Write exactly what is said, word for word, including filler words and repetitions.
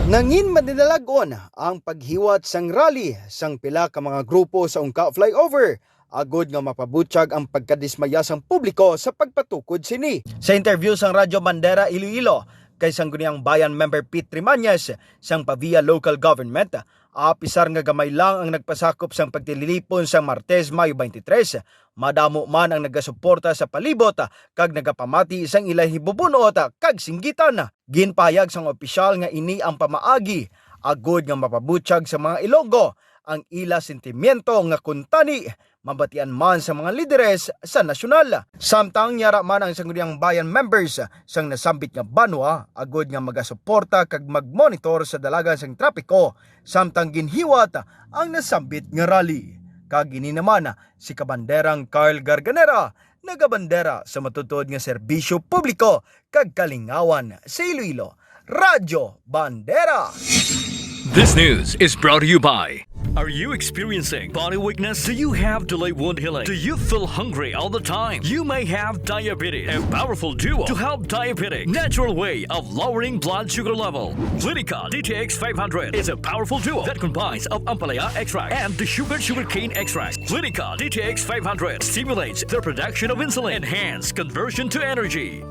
Nangin madinalag-on ang paghiwat sang rally sang pila ka mga grupo sa Ungka Flyover, agod nga mapabutyag ang pagkadismaya sang publiko sa pagpatukod sini. Sa interview sang Radyo Bandera Iloilo kay Sangguniang Bayan member Pete Trimañez sang Pavia Local Government, apisar nga gamay lang ang nagpasakop sang pagtililipon sa Martes, Mayo twenty-three, madamo man ang nagasuporta sa palibot kag nagapamati sang ila hibubunot kag singgitan. Ginpahayag sang opisyal nga ini ang pamaagi agud nga mapabutyag sa mga Ilonggo ang ila sentimiento nga kuntani mabatian man sa mga lideres sa nasyonal. Samtang yara man ang Sangguniang Bayan members sang nasambit nga banwa agud nga magasuporta kag magmonitor sa dalagan sang trapiko samtang ginhiwat ang nasambit nga rally. Kag ini naman si Kabanderang Carl Garganera nagabandera sa matuod nga serbisyo publiko kag kalingawan sa Iloilo. Radyo Bandera. This news is brought to you by. Are you experiencing body weakness? Do you have delayed wound healing? Do you feel hungry all the time? You may have diabetes. A powerful duo to help diabetic natural way of lowering blood sugar level. Clinica D T X five hundred is a powerful duo that combines of ampalaya extract and the sugar sugarcane extract. Clinica D T X five hundred stimulates the production of insulin, enhance conversion to energy.